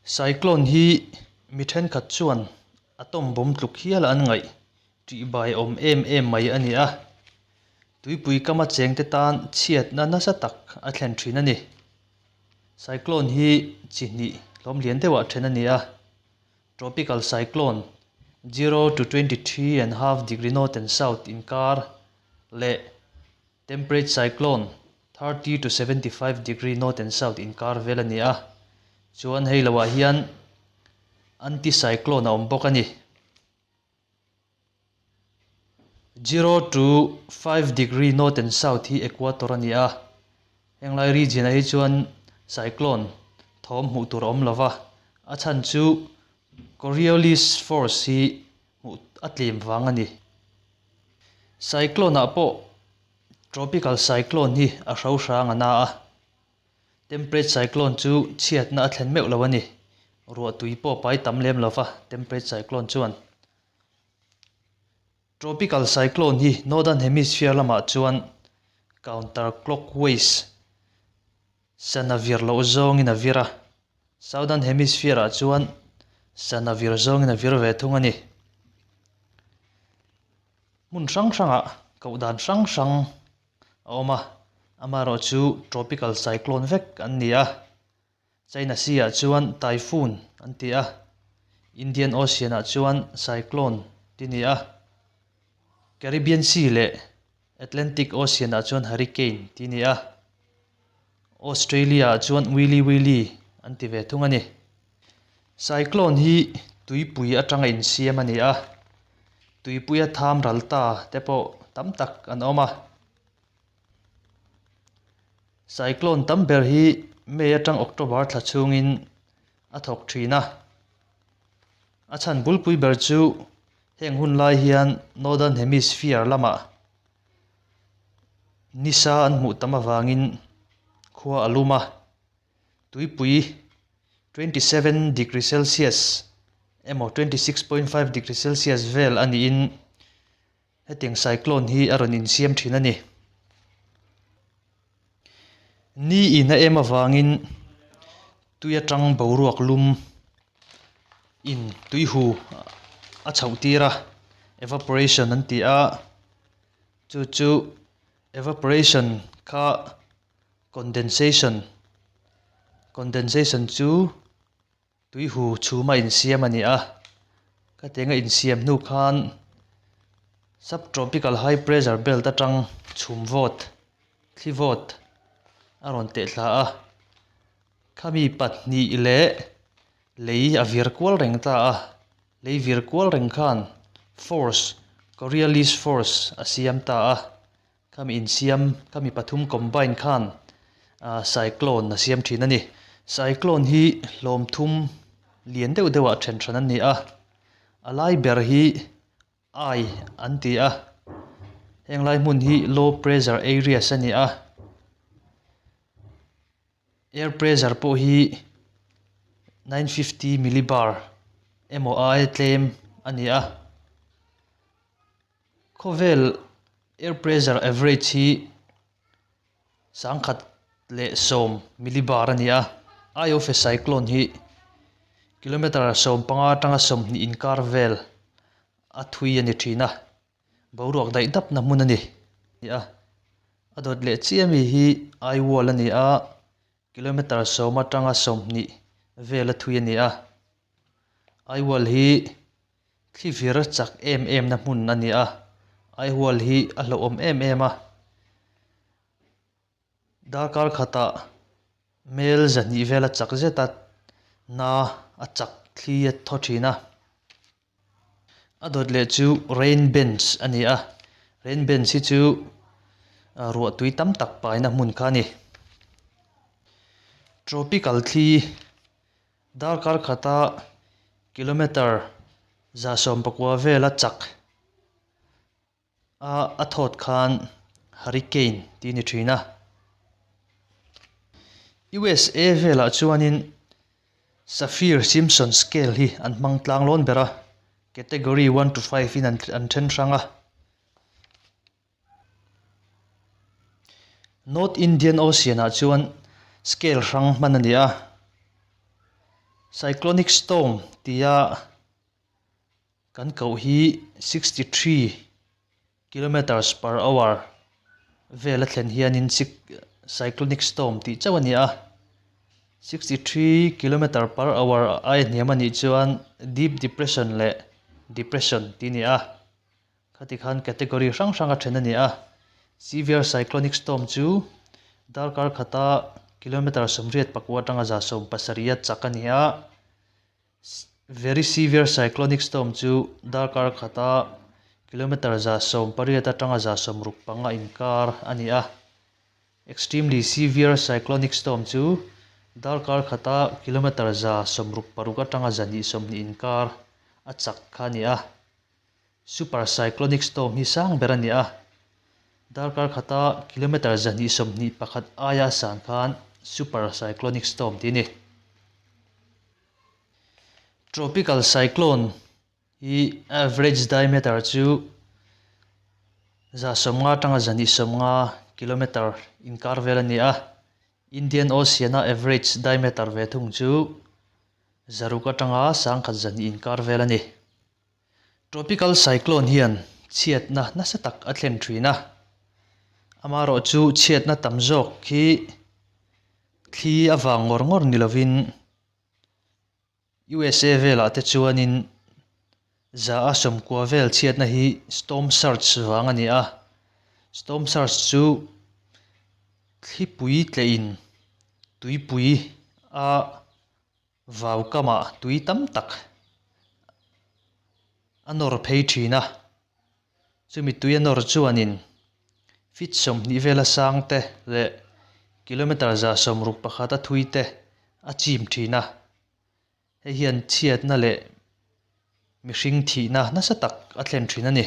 Cyclone hi mi thenkhat chuan atom bomb tluk hiala an ngaih ṭihbai awm em em mai a ni a. Tuipui kama chengte tan chhiatna nasa tak a thlen thin a ni. Cyclone hi chi hnih hlawm lian deuhah then a ni a. Tropical cyclone, zero to 23.5 degree north and south inkar leh temperate cyclone, 30 to 75 degree north and south inkar vel a ni a. Chuan hei loah hian anticyclone a awm bawk a ni. Zero to 5 degree north and south hi equator a ni a. Henglai region ah hi chuan cyclone thawm hmuh tur a awm lova, a chhan chu Coriolis force hi hmuh a tlem vang a ni. Cyclone ah pawh tropical cyclone hi a hro hrang a na a, temperate cyclone chu chhiatna a thlen meuh lo a ni. Ruahtui pawh pai tam lem lova temperate cyclone chuan. Tropical cyclone hi Northern Hemisphere lamah chuan counterclockwise sana vir loh zawngin a vir a, Southern Hemisphere-ah chuan sana vir zawngin a vir ve thung a ni. Hmun hrang hrangah koh dan hrang hrang a awm a, amaherawhchu tropical cyclone vek an ni a. China Sea ah chuan Typhoon an ti a, Indian Ocean ah chuan Cyclone ti ni a, Caribbean Sea leh Atlantic Ocean ah chuan Hurricane ti ni a, Australia ah chuan Willy Willy an ti ve thung a ni. Cyclone hi tuipui atanga insiam a ni a, tuipuia tham ral ta te pawh tam tak an awm a. Cyclone tam ber hi May atang October thla chhungin a thawk thin a. A chhan bulpui ber chu heng hun lai hian Northern Hemisphere lamah nisa an hmuh tam avangin khua a lum a. Tuipui 27 degree Celsius emaw 26.5 degree Celsius vel a niin Hetiang cyclone hi a rawn insiam thin a ni. Ni in a em avangin tui atang boruak lum in tuihu a chhoh tir a, evaporation an ti a, chu chu evaporation kha condensation, condensation chu Tuihu chhuma insiam a ni a, khatianga insiam hnu khan subtropical high pressure belt atang chhum vawt, thli vawt a rawn teh thla a, khami pahnih leh lei a vir kual reng ta a, lei vir kual reng khan force, Coriolis force a siam ta a. Khami insiam, khami pathum combine khan cyclone a siam thin a ni. Cyclone hi hlawm thum lian deuh deuh ah then hran an ni a, a lai ber hi eye an ti a, heng lai hmun hi low pressure areas a ni a, air pressure pawh hi 950 millibar emaw aia tlem a ni a. Khawvel air pressure average hi 1010 millibar a ni a, eye of a cyclone hi kilometre 15 atanga 20 inkar vel a thui a ni thin a, boruak daih dapna hmun a ni a, a dawt leh chiah ami hi eye wall a ni a, kilometre 10 atanga 20 vel a thui a ni a, eye wall hi. Thli vir chak em em na hmun a ni a, Aihual hi a hlauhawm em em a. Darkar khatah mel zahnih vela chak zet a na a chak thli a thaw thin a. A dawt leh chu rain bench a ni a, rain bench hi chu ruahtui tam tak paina hmun kha a ni. Tropical thli Darkar khata kilometre 190 vela chak a a thawt khan hurricane tih a ni thin a. USA velah chuanin Saffir-Simpson scale hi an hmang tlang lawn ber a, category one to five in an then hrang a. North Indian Ocean ah chuan scale hrang hman a ni a. Cyclonic storm tia kan koh hi 63 kilometres per hour vel a thlen hianin cyclonic storm tih chauh a ni a. 63 kilometre per hour aia hniam a nih chuan deep depression leh depression tih a ni a. Khati khan category hrang hrang a then a ni a. Severe cyclonic storm chu darkar khata kilometre 84 atanga 170 a chak a ni a. Very severe cyclonic storm chu darkar khata kilometre 180 atanga 165 inkar a ni a. Extremely severe cyclonic storm chu darkar khata kilometre 166 atanga 220 inkar a chak kha a ni a. Super cyclonic storm hi sang ber a ni a, darkar khata kilometre 221 aia san khan super cyclonic storm tih a ni. Tropical cyclone hi average diameter chu 150 atanga 250 kilometre inkar vel a ni a, Indian Ocean-a average diameter ve thung chu 600 atanga 1100 inkar vel a ni. Tropical cyclone hian chhiatna nasa tak a thlen thin a, amaherawh chu chhiatna tam zawk hi thli avang ngawr ngawr ni lovin USA velah te chuanin za a sawmkua vel chhiatna hi storm surge vang a ni a, storm surge chu thlipui tlehin tuipui a Vau kamah tui tam tak a nawr phei thin a, chumi tui a nawr chuanin feet 20 vela sang te leh kilometre 161 a thui te a chim thin a, hei hian chhiatna leh mihring thihna nasa tak a thlen thin a ni.